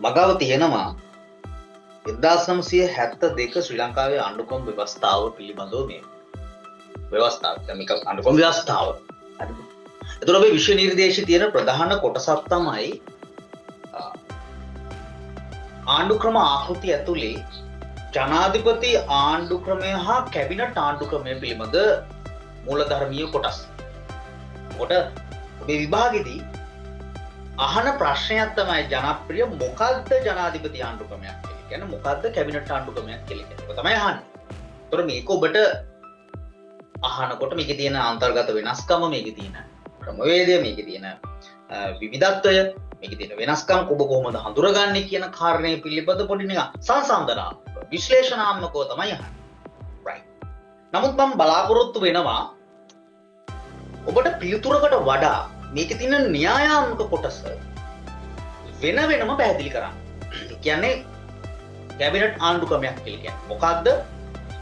මගාව තියෙනවා 1972 ශ්‍රී ලංකාවේ ආණ්ඩුක්‍රම ව්‍යවස්ථාව පිළිබඳව මේ ව්‍යවස්ථාව. දැන් මේක ආණ්ඩුක්‍රම ව්‍යවස්ථාව. හරිද? එතකොට ඔබේ විෂය නිර්දේශයේ තියෙන ප්‍රධාන කොටසක් තමයි ආණ්ඩුක්‍රම ආකෘති ඇතුලේ ජනාධිපති ආණ්ඩු ක්‍රමය හා කැබිනට් ආණ්ඩු ක්‍රමය පිළිබඳ මූලධර්මීය කොටස්. කොට ඔබේ විභාගෙදී අහන ප්‍රශ්නයක් තමයි ජනප්‍රිය මොකද්ද ජනාධිපති ආණ්ඩු ක්‍රමයක් කියලා කියන්නේ, මොකද්ද කැබිනට් ආණ්ඩු ක්‍රමයක් කියලා කියන්නේ. ඒක තමයි අහන්නේ. ඒතකොට මේක ඔබට අහනකොට මේකේ තියෙන අන්තර්ගත වෙනස්කම, මේකේ තියෙන ක්‍රමවේදය, මේකේ තියෙන විවිධත්වය, මේකේ තියෙන වෙනස්කම් ඔබ කොහොමද හඳුරගන්නේ කියන කාරණය පිළිබඳ පොඩි නිකන් සංසන්දනාත්මක විශ්ලේෂණාත්මකව තමයි අහන්නේ. රයිට්. නමුත් මම බලාපොරොත්තු වෙනවා ඔබට පිළිතුරකට වඩා මේකේ තියෙන න්‍යායාත්මක කොටස වෙන වෙනම පැහැදිලි කරන්න. ඒ කියන්නේ කැබිනට් ආණ්ඩු ක්‍රමයක් කියලා කියන්නේ මොකද්ද?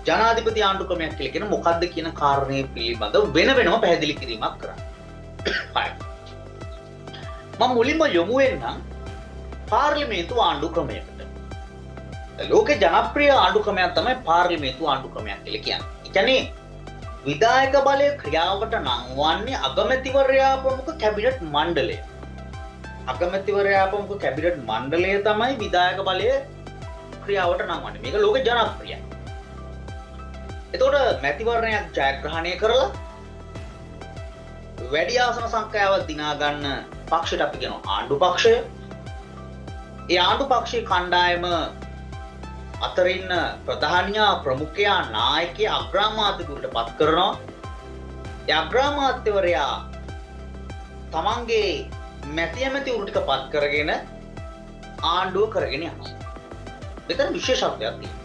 ජනාධිපති ආණ්ඩු ක්‍රමයක් කියලා කියන්නේ මොකද්ද කියන කාරණය පිළිබඳව වෙන වෙනම පැහැදිලි කිරීමක් කරන්න. හරි. මම මුලින්ම යොමු වෙන්නම් පාර්ලිමේන්තු ආණ්ඩු ක්‍රමයකට. ලෝකේ ජනප්‍රිය ආණ්ඩු ක්‍රමයක් තමයි පාර්ලිමේන්තු ආණ්ඩු ක්‍රමයක් කියලා කියන්නේ. ඒ කියන්නේ විධායක බලය ක්‍රියාවට නංවන්නේ අගමැතිවරයා ප්‍රමුඛ කැබිනට් මණ්ඩලය. අගමැතිවරයා ප්‍රමුඛ කැබිනට් මණ්ඩලය තමයි විධායක බලය ක්‍රියාවට නංවන්නේ. මේක ලෝක ජනප්‍රියයි. එතකොට මැතිවරණයක් ජයග්‍රහණය කරලා වැඩි ආසන සංඛ්‍යාවක් දිනා ගන්න පක්ෂයට අපි කියනවා ආණ්ඩු පක්ෂය. ඒ ආණ්ඩු පක්ෂයේ කණ්ඩායම අතර ඉන්න ප්‍රධානියා, ප්‍රමුඛයා, නායකයා අග්‍රාමාත්‍යවරට පත් කරනවා. ඒ අග්‍රාමාත්‍යවරයා තමන්ගේ මැති ඇමතිවරු ටික පත් කරගෙන ආණ්ඩුව කරගෙන යනවා. මෙතන විශේෂත්වයක් තියෙනවා.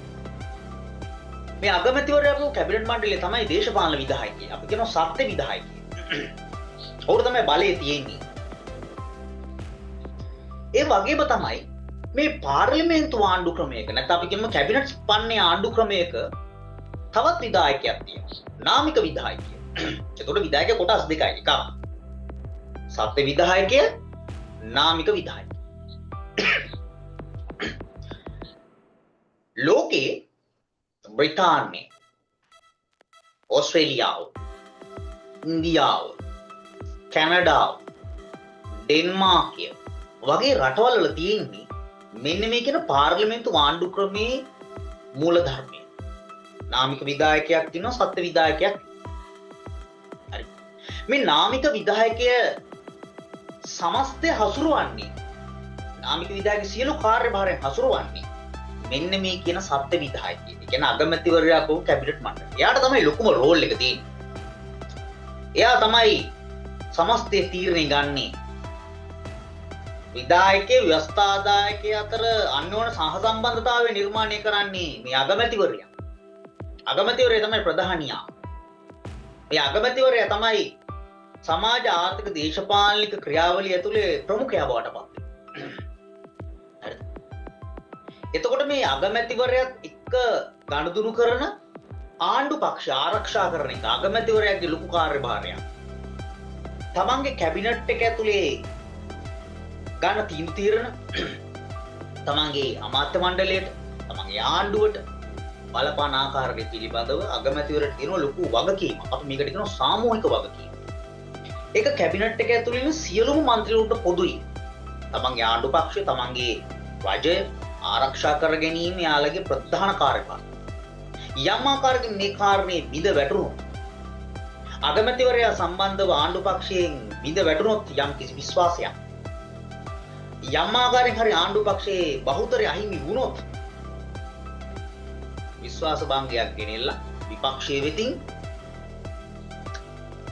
මේ අගමැතිවරයා ප්‍රමුඛ කැබිනට් මණ්ඩලය තමයි දේශපාලන විධායකය. අපි කියනවා සත්‍ය විධායකය. ඔහුට තමයි බලය තියෙන්නේ. ඒ වගේම තමයි මේ පාර්ලිමේන්තු ආණ්ඩු ක්‍රමයක නැත්නම් අපි කියමු කැබිනට් පන්නේ ආණ්ඩු ක්‍රමයක තවත් විධායකයක් තියෙනවා. නාමික විධායකය. එතකොට විධායක කොටස් දෙකයි. එකක් සත්‍ය විධායකය, නාමික විධායකය. ලෝකේ බ්‍රිතාන්‍ය, ඕස්ට්‍රේලියාව, ඉන්දියාව, කැනඩාව, ඩෙන්මාර්කය වගේ රටවල් වල තියෙන්නේ මෙන්න මේ කියන පාර්ලිමේන්තු ආණ්ඩු ක්‍රමයේ මූලධර්මය. නාමික විධායකයක් තියෙනවා, සත්‍ය විධායකයක්. හරි. මේ නාමික විධායකය සමස්තය හසුරුවන්නේ, නාමික විධායක සියලු කාර්යභාරයන් හසුරුවන්නේ මෙන්න මේ කියන සත්‍ය විධායකය. ඒ කියන්නේ අගමැතිවරයා කෝ කැබිනට් මණ්ඩලය. එයාට තමයි ලොකුම රෝල් එක තියෙන්නේ. එයා තමයි සමස්තය තීරණය ගන්නේ. විධායකයේ ව්‍යවස්ථාදායකය අතර අන්‍යෝන්‍ය සහසම්බන්ධතාවය නිර්මාණය කරන්නේ මේ අගමැතිවරයා. අගමැතිවරයා තමයි ප්‍රධානියා. මේ අගමැතිවරයා තමයි සමාජ ආර්ථික දේශපාලනික ක්‍රියාවලිය ඇතුලේ ප්‍රමුඛයා බවට පත් වෙන්නේ. හරිද? එතකොට මේ අගමැතිවරයාත් එක්ක ගනුදෙනු කරන ආණ්ඩු පක්ෂ ආරක්ෂා කරන එක අගමැතිවරයාගේ ලොකු කාර්යභාරයක්. තමන්ගේ කැබිනට් එක ඇතුලේ ගන්න තීන්දුව තීරණ තමන්ගේ අමාත්‍ය මණ්ඩලයට, තමන්ගේ ආණ්ඩුවට බලපාන ආකාරය පිළිබඳව අගමැතිවරට තියෙන ලොකු වගකීමක්. අපි මේකට කියනවා සාමූහික වගකීම. ඒක කැබිනට් එක ඇතුළේ ඉන්න සියලුම මන්ත්‍රීවරුන්ට පොදුයි. තමන්ගේ ආණ්ඩු පක්ෂය, තමන්ගේ රජය ආරක්ෂා කර ගැනීම යාළගේ ප්‍රධාන කාර්යභාරය. යම් ආකාරයකින් මේ කාරණේ බිඳ වැටුණොත්, අගමැතිවරයා සම්බන්ධව ආණ්ඩු පක්ෂයෙන් බිඳ වැටුණොත් යම් කිසි විශ්වාසයක්, යම් ආකාරයෙන් හරි ආණ්ඩු පක්ෂයේ බහුතරය අහිමි වුණොත් විශ්වාස භංගයක් ගෙනෙල්ලා විපක්ෂයේ වෙතින්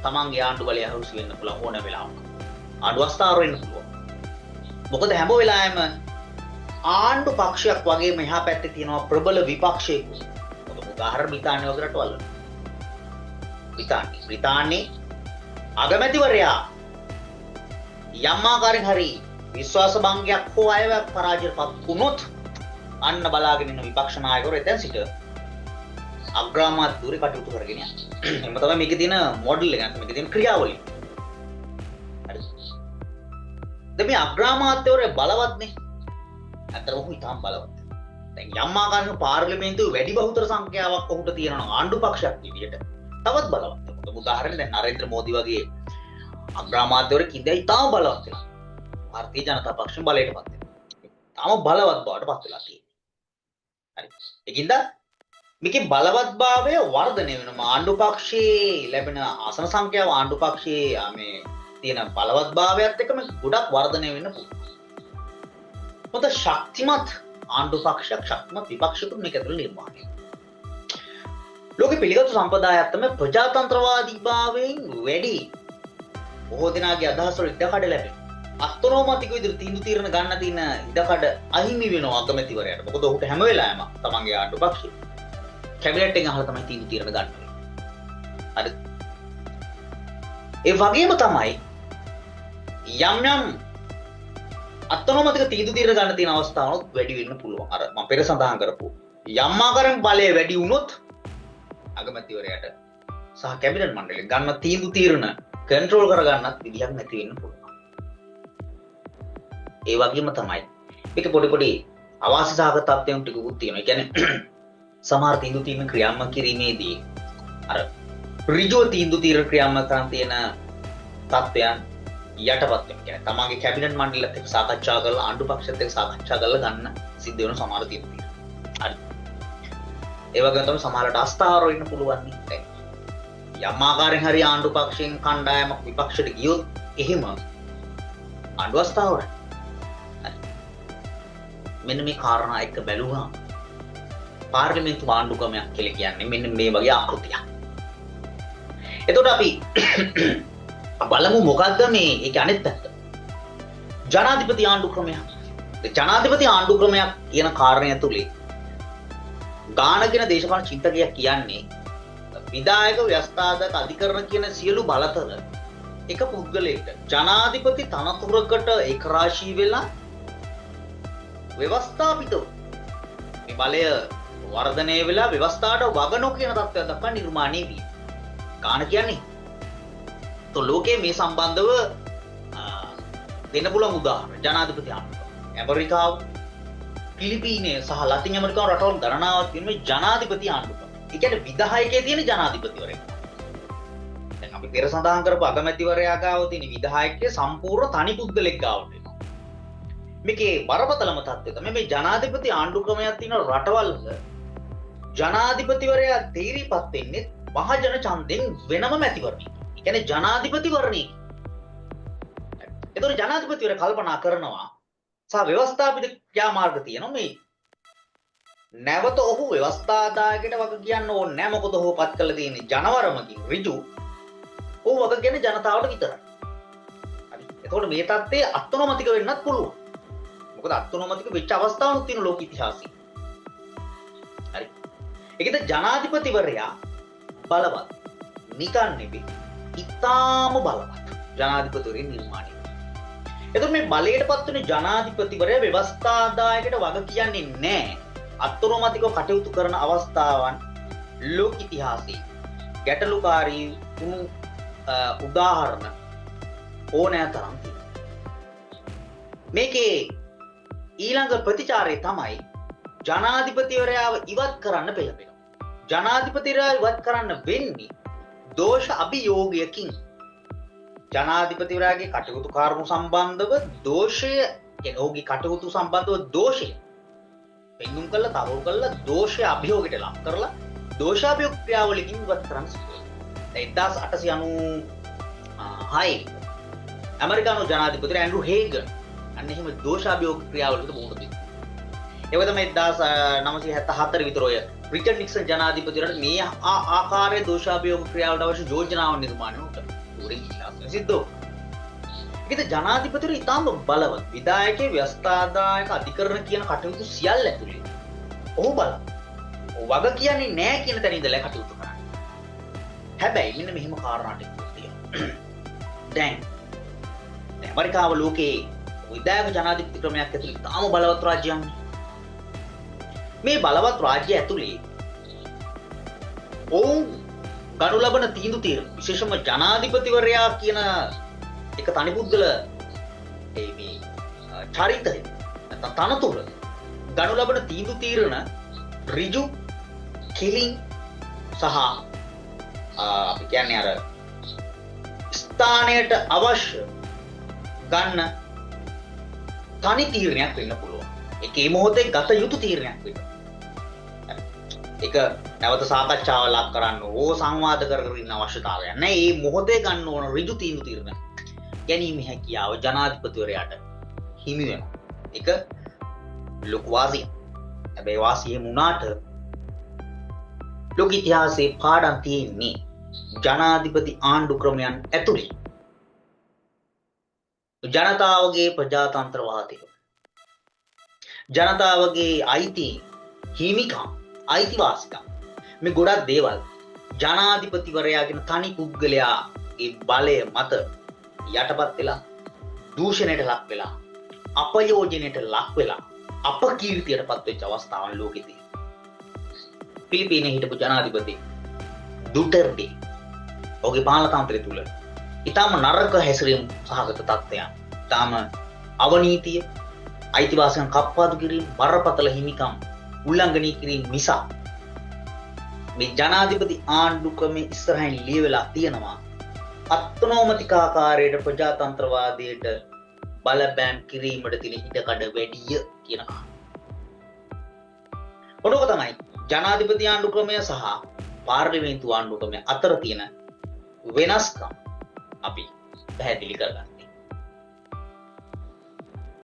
තමන්ගේ ආණ්ඩු බලය අහුසි වෙන්න පුළුවන් ඕන වෙලාවක. ආණ්ඩු අස්ථාවර වෙන්න පුළුවන්. මොකද හැම වෙලාවෙම ආණ්ඩු පක්ෂයක් වගේම එහා පැත්තේ තියෙනවා ප්‍රබල විපක්ෂයකුත්. මොකද උදාහරණ බ්‍රිතාන්‍ය වගේ රටවල් වල. බ්‍රිතාන්‍යයේ අගමැතිවරයා යම් ආකාරයෙන් හරි විශ්වාස භංගයක් හෝ අයවැයක් පරාජයට පත් වුණොත් අන්න බලාගෙන ඉන්න විපක්ෂ නායකවරු එතෙන් සිට අග්‍රාමාත්‍යවරු කටයුතු කරගෙන යනවා. එහෙම තමයි මේකේ තියෙන මොඩල් එක, නැත්නම් මේකේ තියෙන ක්‍රියාවලිය. හරි. දැන් මේ අග්‍රාමාත්‍යවරයා බලවත්නේ. ඇත්තටම ඔහු ඉතාම බලවත්. දැන් යම් ආකාරයක පාර්ලිමේන්තුවේ වැඩි බහුතර සංඛ්‍යාවක් ඔහුට තියෙනවා නම් ආණ්ඩු පක්ෂයක් විදියට තවත් බලවත්. මොකද උදාහරණයක් දැන් නරේන්ද්‍ර මෝදි වගේ අග්‍රාමාත්‍යවරයෙක් ඉඳලා ඉතාම බලවත් වෙලා. ಭಾರತೀಯ ජනතා පක්ෂයෙන් බලයට පත් වෙනවා. තාම බලවත් බවට පත් වෙලා තියෙනවා. හරි. ඒකින්ද මේකේ බලවත්භාවය වර්ධනය වෙනවා. ආණ්ඩු පක්ෂයේ ලැබෙන ආසන සංඛ්‍යාව ආණ්ඩු පක්ෂයේ මේ තියෙන බලවත්භාවයත් එක්ක මේක ගොඩක් වර්ධනය වෙන්න පුළුවන්. මොකද ශක්තිමත් ආණ්ඩු පක්ෂයක් ශක්තිමත් විපක්ෂයකුත් මේක ඇතුළේ නිර්මාණය වෙනවා. ලෝකෙ පිළිගත්තු සම්ප්‍රදායක් තමයි ප්‍රජාතන්ත්‍රවාදී භාවයෙන් වැඩි බොහෝ දෙනාගේ අදහස් වල ඉඩකඩ ලැබෙනවා. අත්නෝමතික විදිහට තීන්දුව තීරණ ගන්න තියෙන ඉඩකඩ අහිමි වෙනවා අගමැතිවරයාට. මොකද ඔහුට හැම වෙලාවෙම තමන්ගේ ආණ්ඩු පක්ෂය කැබිනට් එකෙන් අහලා තමයි තීන්දුව තීරණ ගන්න වෙන්නේ. හරි. ඒ වගේම තමයි යම් යම් අත්නෝමතික තීන්දුව තීරණ ගන්න තියෙන අවස්ථාවලත් වැඩි වෙන්න පුළුවන්. අර මම පෙර සඳහන් කරපු යම් ආකාරයෙන් බලය වැඩි වුණොත් අගමැතිවරයාට සහ කැබිනට් මණ්ඩලය ගන්න තීන්දුව තීරණ කන්ට්‍රෝල් කරගන්නත් විදිහක් නැති වෙන්න පුළුවන්. ඒ වගේම තමයි මේක පොඩි පොඩි අවාසි සහගත තත්ත්වයන් ටිකකුත් තියෙනවා. ඒ කියන්නේ සමහර තීන්දුව තීරණ ක්‍රියාත්මක කිරීමේදී අර ඍජුව තීන්දුව තීරණ ක්‍රියාත්මක කරන් තියෙන තත්ත්වයන් යටපත් වෙනවා. කියන්නේ තමන්ගේ කැබිනට් මණ්ඩලයත් එක්ක සාකච්ඡා කරලා ආණ්ඩු පක්ෂයත් එක්ක සාකච්ඡා කරලා ගන්න සිද්ධ වෙන සමහර තීන්දුව තීරණ. හරි. ඒ වගේම තමයි සමහරට අස්ථාවර වෙන්න පුළුවන් නේ. දැන් යම් ආකාරයෙන් හරි ආණ්ඩු පක්ෂයෙන් කණ්ඩායමක් විපක්ෂයට ගියොත් එහෙම ආණ්ඩු අස්ථාවරයි. හරි. මෙන්න මේ කාරණා එක්ක බැලුවහම පාර්ලිමේන්තු ආණ්ඩු ක්‍රමයක් කියලා කියන්නේ මෙන්න මේ වගේ ආකෘතියක්. එතකොට අපි බලමු මොකද්ද මේ ඒකේ අනිත් පැත්ත. ජනාධිපති ආණ්ඩු ක්‍රමයක්. ජනාධිපති ආණ්ඩු ක්‍රමයක් කියන කාරණය තුලේ ගාන කියන දේශපාලන චින්තකයා කියන්නේ විධායක ව්‍යවස්ථාදක අධිකරණ කියන සියලු බලතල එක පුද්ගලයෙක්ට ජනාධිපති තනතුරකට ඒකරාශී වෙලා ව්‍යවස්ථාපිතව මේ බලය වර්ධනය වෙලා ව්‍යවස්ථාවට වග නොකියන තත්ත්වයක් දක්වා නිර්මාණය විය. ගාන කියන්නේ તો ලෝකයේ මේ සම්බන්ධව දෙන්න පුළුවන් උදාහරණ ජනාධිපති ආණ්ඩුව. ඇමරිකාව, පිලිපීනය සහ ලතින් ඇමරිකාව රටවල් ගණනාවක් තියෙන මේ ජනාධිපති ආණ්ඩුව. ඒ කියන්නේ විධායකයේ තියෙන ජනාධිපතිවරයෙක්. දැන් අපි පෙර සඳහන් කරපු අගමැතිවරයා ගාව තියෙන විධායකයේ සම්පූර්ණ තනි පුද්ගලෙක් ගාවට එනවා. මේකේ බරපතලම තත්ත්වය තමයි මේ ජනාධිපති ආණ්ඩු ක්‍රමයක් තියෙන රටවල් වල ජනාධිපතිවරයා තීරීපත් වෙන්නේ මහජන ඡන්දෙන් වෙනම මැතිවරණයකින්. ඒ කියන්නේ ජනාධිපතිවරණයකින්. ඒතකොට ජනාධිපතිවරයා කල්පනා කරනවා සහ ව්‍යවස්ථාපිත ක්‍රියාමාර්ග තියෙනවා මේ නැවත ඔහු ව්‍යවස්ථාදායකයට වග කියන්න ඕනේ නෑ. මොකද ඔහු පත් කරලා තියෙන්නේ ජනවරමකින් ඍජු. ඔහු වග කියන්නේ ජනතාවට විතරයි. හරි. එතකොට මේ තත්ත්වය අත්නොමතික වෙන්නත් පුළුවන්. මොකද අත්නොමතික වෙච්ච අවස්ථාවනුත් තියෙන ලෝක ඉතිහාසයේ. හරි. ඒකද ජනාධිපතිවරයා බලවත්. නිකන් නෙවෙයි. ඉතාම බලවත් ජනාධිපතිවරයෙක් නිර්මාණය වෙනවා. එතකොට මේ බලයට පත් වෙන ජනාධිපතිවරයා ව්‍යවස්ථාදායකට වග කියන්නේ නෑ. අත්නොමතිකව කටයුතු කරන අවස්ථාවන් ලෝක ඉතිහාසයේ ගැටලුකාරී වුණු උදාහරණ ඕනෑ තරම් තියෙනවා. මේකේ ඊළඟ ප්‍රතිචාරය තමයි ජනාධිපතිවරයාව ඉවත් කරන්න පෙළඹෙනවා. ජනාධිපතිවරයා ඉවත් කරන්න වෙන්නේ දෝෂ අභියෝගයකින්. ජනාධිපතිවරයාගේ කටයුතු කරුණු සම්බන්ධව දෝෂය, කියන්නේ ඔහුගේ කටයුතු සම්බන්ධව දෝෂය පෙන්නුම් කරලා තහවුරු කරලා දෝෂය අභියෝගයට ලක් කරලා දෝෂාභියෝග ක්‍රියාවලියකින් ඉවත් කරන්න සිදු වෙනවා. දැන් 1896 ඇමරිකානු ජනාධිපති ඇන්ඩ්‍රු හේගන් අන්න එහෙම දෝෂාභියෝග ක්‍රියාවලියකට මුහුණ දුන්නා. ඒ වගේ තමයි 1974 විතර ඔය රිචඩ් නික්සන් ජනාධිපතිවරයාට මේ ආකාරයේ දෝෂාභියෝග ක්‍රියාවලට අවශ්‍ය යෝජනාවන් නිර්මාණය වුණා. දුරින් ඉතිහාසය සිද්ධ වුණා. ඒකද ජනාධිපතිවරු ඉතාම බලවත් විධායකයේ ව්‍යවස්ථාදායක අධිකරණ කියන කටයුතු සියල්ල ඇතුලේ ඔහු බලවත්. ඔහු වග කියන්නේ නෑ කියන තැන ඉඳලා කටයුතු කරන්නේ. හැබැයි මෙන්න මෙහෙම කාරණා ටිකක් තියෙනවා. දැන් ඇමරිකාව ලෝකේ විධායක ජනාධිපති ක්‍රමයක් ඇතුලේ ඉතාම බලවත් රාජ්‍යයක්. මේ බලවත් රාජ්‍ය ඇතුලේ ඔවුන් ගනු ලබන තීන්දුව තීරණ විශේෂයෙන්ම ජනාධිපතිවරයා කියන එක තනි පුද්ගල ඒ මේ චරිතය නැත්නම් තනතුර ගනු ලබන තීන්දුව තීරණ ඍජු, කෙලින් සහ අපි කියන්නේ අර ස්ථානයට අවශ්‍ය ගන්න තනි තීරණයක් වෙන්න පුළුවන්. ඒක ඒ මොහොතේ ගත යුතු තීරණයක් වෙන්න. ඒක නැවත සාකච්ඡාව ලක් කරන්න හෝ සංවාද කර කර ඉන්න අවශ්‍යතාවයක් නැහැ. ඒ මොහොතේ ගන්න ඕන ඍජු තීන්දුව තීරණ ගැනීමේ හැකියාව ජනාධිපතිවරයාට හිමි වෙනවා. ඒක ලොකු වාසියක්. හැබැයි වාසිය වුණාට ලෝක ඉතිහාසයේ පාඩම් තියෙන්නේ ජනාධිපති ආණ්ඩු ක්‍රමයන් ඇතුලේ ජනතාවගේ ප්‍රජාතන්ත්‍රවාදය, ජනතාවගේ අයිති හිමිකම්, අයිතිවාසිකම්, මේ ගොඩක් දේවල් ජනාධිපතිවරයාගෙන තනි පුද්ගලයාගේ බලය මත යටපත් වෙලා, දූෂණයට ලක් වෙලා, අපයෝජනයට ලක් වෙලා, අපකීර්තියට පත් වෙච්ච අවස්ථාවන් ලෝකෙ තියෙනවා. පිලිපීනයේ හිටපු ජනාධිපති ඩුටර්ටේ ඔහුගේ පාලන තන්ත්‍රය තුල ඉතාම නරක හැසිරීම් සහගත තත්ත්වයන්, ඉතාම අවනීතිය, අයිතිවාසිකම් කප්පාදු කිරීම, බරපතල හිමිකම් උල්ලංඝනය කිරීම නිසා මේ ජනාධිපති ආණ්ඩු ක්‍රමයේ ඉස්සරහින් ලියවෙලා තියෙනවා අත්නෝමතිකාකාරයට ප්‍රජාතන්ත්‍රවාදයට බලපෑම් කිරීමට තියෙන ඉඩකඩ වැඩිය කියන කාරණා. ඔන්නෝක තමයි ජනාධිපති ආණ්ඩු ක්‍රමය සහ පාර්ලිමේන්තු ආණ්ඩු ක්‍රමය අතර තියෙන වෙනස්කම් අපි පැහැදිලි කරගන්න.